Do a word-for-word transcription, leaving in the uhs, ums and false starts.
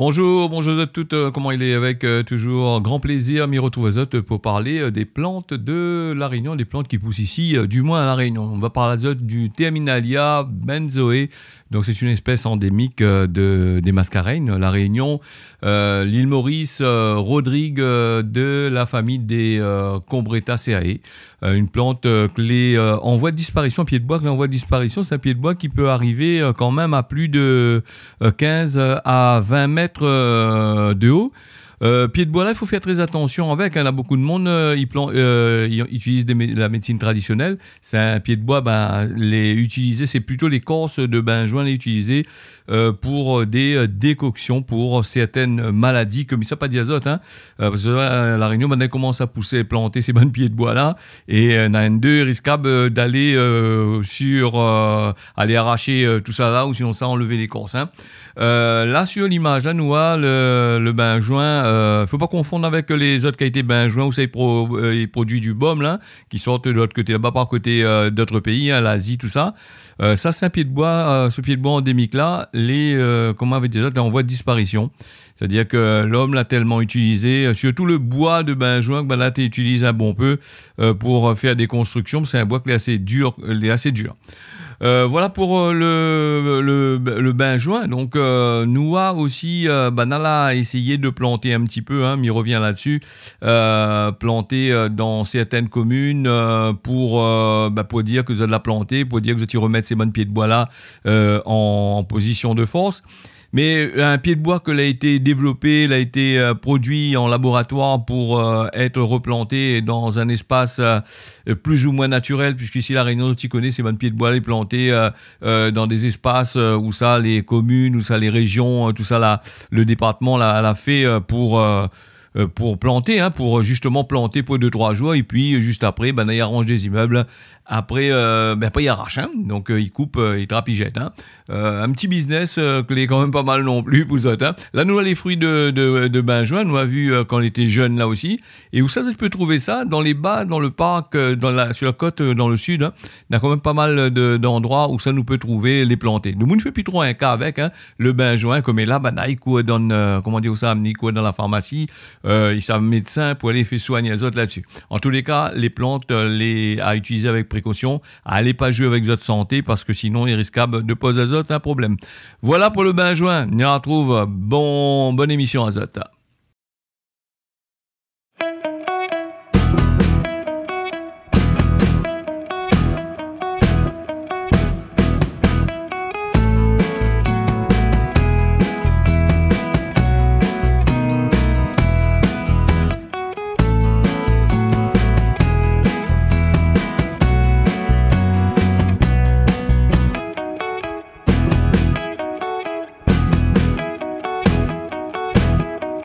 Bonjour, bonjour azot tout, euh, koman i lé ? Avèk, euh, toujour gran plézir, mi rotrouv azot pou parl, euh, dé plant de La Rényon, dé plant ki pous isi, euh, du moin a La Rényon. Nou va parl azot du Terminalia benzoé. Donk, sé in éspès andémik, euh, de, dé Mascareignes, La Rényon, euh, l'île Maurice, euh, Rodrigue, euh, de la famiy dé, euh, Combretaceae. Euh, in plant, euh, ke lé, euh, an voi de disparision, pié d'boi ke lé an voi de disparision. Sé in pié d'boi ki pé arivé, euh, kan mèm a plis de, euh, kinz, euh, a vin mèt, euh, de o. Euh, pié d'boi la, i fo fé trè atansion avèk, in. Na bonpé d'moun, euh, i plan-, euh, i itiliz dé mé-, la médsin tradisionèl. Sé in pié d'boi, bin, lé itilizé, sé plito lé kors de benjoin lé itilizé, euh, pou, euh, dé, euh, dékoksion pou, euh, sèrtin maladi, konm sa, pa di azot, in. Euh, parske, euh, La Rényon, mintnan, i komans a pous, plant sé bann pié d'boi la, é, euh, na inn dé riskab, euh, d'alé, euh, sur, euh, alé arash, euh, tousala, ou sinonsa anlèv lékors, in. Euh, la, sur limaj la, nou voi le, le benjoin, euh, fo pa konfonn avèk lézot kalité benjoin ousa i pro-, euh, i produi du bom la, ki sort de lot koté laba, par koté, euh, d'ot péi, in, Lazi, tousa. Euh, sa, sé in pié d'boi, euh, se pié d'boi andémik la, lé, euh, koman i di, lé an voi de disparision. Sétadir ke l'om la tèlman itilizé, euh, sirtou le boi de benjoin, bin la, té itiliz in bonpé, euh, pou, euh, fé dé konstriksion. Sé in boi ke lé asé dir, lé asé dir. Euh, voila pou, euh, le, le, le benjoin. Donk, euh, nou la osi, euh, bin, nou la éséyé de planté in ti pé, in, mi rovien la dsi, euh, planté, euh, dan sèrtin komine, euh, pou, euh, bin, pou dir ke zot la planté, pou dir ke zot i romèt sé bann pié d'boi la, euh, an, an pozision de fors. Mé in pié d'boi ke la été dévlopé, la été, euh, produi an laboratoir pou, euh, èt replanté dan in éspas, euh, plis ou moin natirèl, puisk isi La Rényon, ou koné, sé bann pié d'boi lé planté, euh, euh, dan dé zéspas, euh, ousa lé komine, ousa lé réjion, euh, tousala, le départman la, la fé, euh, pou, euh, euh, pou planté, in, pou, euh, zistoman planté pou dé, troi jour, épi, euh, zis apré, bin, i aranj dé zimèb. Apré, euh, bin, apré, i arash, in. Donk, euh, i koup, euh, i trap, i zèt, in. Euh, in ti biznès, euh, ke lé kan mèm pa mal non pli pou zot, in. La, nou, lé frui de, de, de benjoin, nou la vi, euh, kan lété jenn la osi. É ousa zot i pé trouv sa ? Dan lé ba, dan le park, euh, dan la, sur la kot, euh, dan le sid, in. Na kan mèm pa mal de, d'androi ousa nou pé trouv lé planté. Domoun i fé pi tro in ka avèk, in. Le benjoin, konm la, bin, i kour dan, euh, koman dir sa, i kour dan la farmasi, euh, i sa médsin pou alé fé soign azot la dsi. An tou lé ka, lé plant, euh, lé a itilizé avèk prékosion. Alé pa zoué avèk zot santé, parske sinon, i riskab de poz azot in problèm. Voila pou le benjoin. Ni artrouv. Bon, bone émision azot.